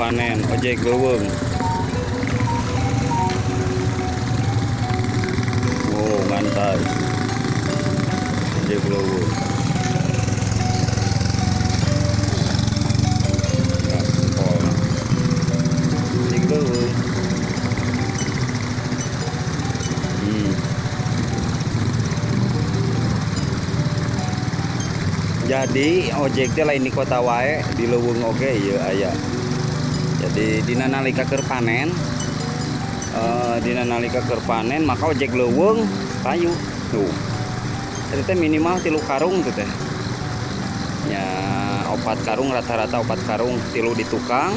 Panen ojek leuweung. Oh, ngantai. Ojek leuweung. Ya, pol. Ojek leuweung. Jadi ojek teh lain di kota wae, di leuweung oge ieu aya. Jadi dina nalika keur panen, dina nalika keur panen maka ojek leuweung payu. Tuh. Eta teh minimal 3 karung tuh teh. Nya 4 karung, rata-rata 4 karung, 3 di tukang.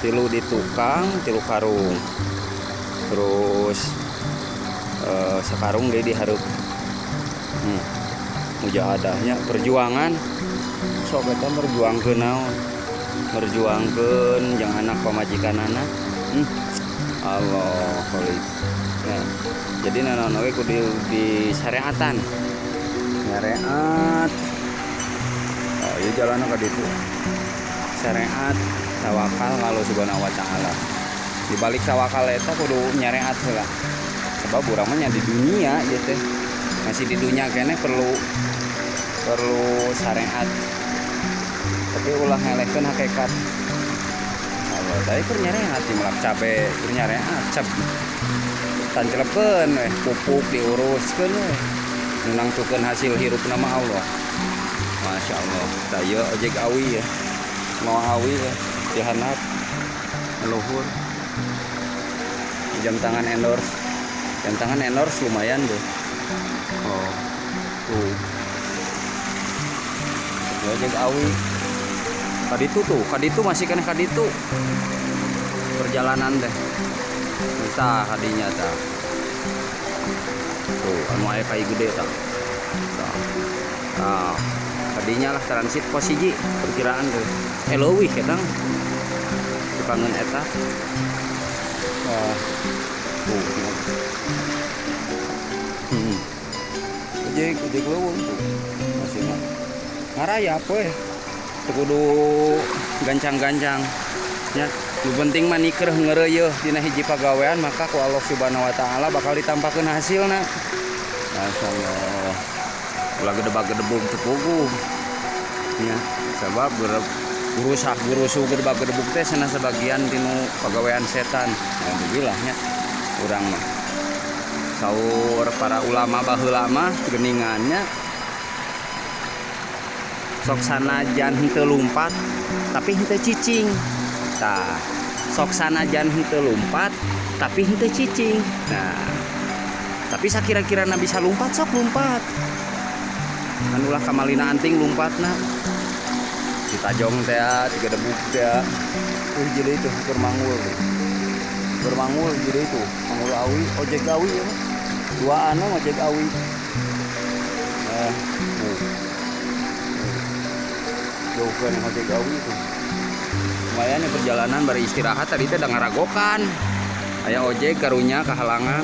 3 di tukang, 3 karung. Terus sakarung deui di hareup. Mujahadahnya perjuangan sok eta merjuangkeun naon, merjuangkeun jang anak pamajikanana. Allah kholik. Nah, jadi nanaon oge kudu di syariatan syariat. Oh, ieu jalanna ka ditu. Syariat tawakal kalau subhanahu wa taala. Di balik tawakal eta kudu nyareat heula, sebab urang mah nya di dunia ieu teh, masih di dunia keneh perlu syariat, tapi ulah ngelehkeun hakikat. Allah tadi keur nyareat di melak cabe, keur nyareat cap tancelepkeun weh, pupuk diuruskeun weh, nu nangtukeun hasil hirup nama Allah. Masya Allah. Tah ieu ojek awi ya, mau awi ya di handap leluhur. Jam tangan endorse, jam tangan endorse lumayan tuh. Oh tuh ojek awi kaditu tuh, kaditu masih kena kaditu perjalanan deh. Entah kadinya tah tuh anu aya kai gede tah. Tah, nah, kadinya lah transit pos 1 perkiraan tuh, leuwih eta tukangeun eta. Oh, tuh. Ojek, ojek leuweung tuh masih mah ngarayap we, teu kudu gancang-gancang nya. Nu penting mah nikreuh ngeureuyeuh dina hiji pagawean, maka ku Allah Subhanahu wa taala bakal ditampakeun hasilna. Masyaallah. Ulah gedebak-gedebuk teu puguh nya, sabab gurusak gurusu gedebak-gedebuk teh cenah sebagian tinu pagawean setan. Alhamdulillah nya urang mah saur para ulama baheula mah geuningannya sok sanajan henteu lumpat tapi henteu cicing. Tah, sok sanajan henteu lumpat tapi henteu cicing. Nah, tapi sakira-kirana bisa lumpat sok lumpat. Kan ulah kamalina anting lumpatna. Ditajong teh, tiga debuk teh. Jadi itu keur manggul tuh. Keur manggul jadi itu, manggul awi, ojek awi ya mah. Dua anu ojek awi. Tuh. Jauh kan ojek awi itu. Lumayan ya perjalanan bari istirahat tadi teh da ngaragokan. Aya ojek karunya kehalangan.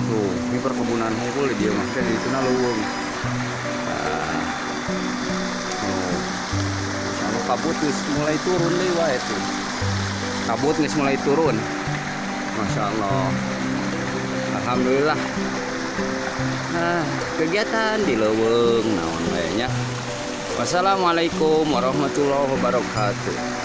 Tuh, ini perkebunan hungkul di dieu mah teh, di dituna leuweung. Nah. Oh. Sama kabut geus mulai turun deui wae tuh. Kabut geus mulai turun. Masya Allah. Alhamdulillah. Nah, kegiatan di leuweung naon wae nya. Wassalamualaikum warahmatullahi wabarakatuh.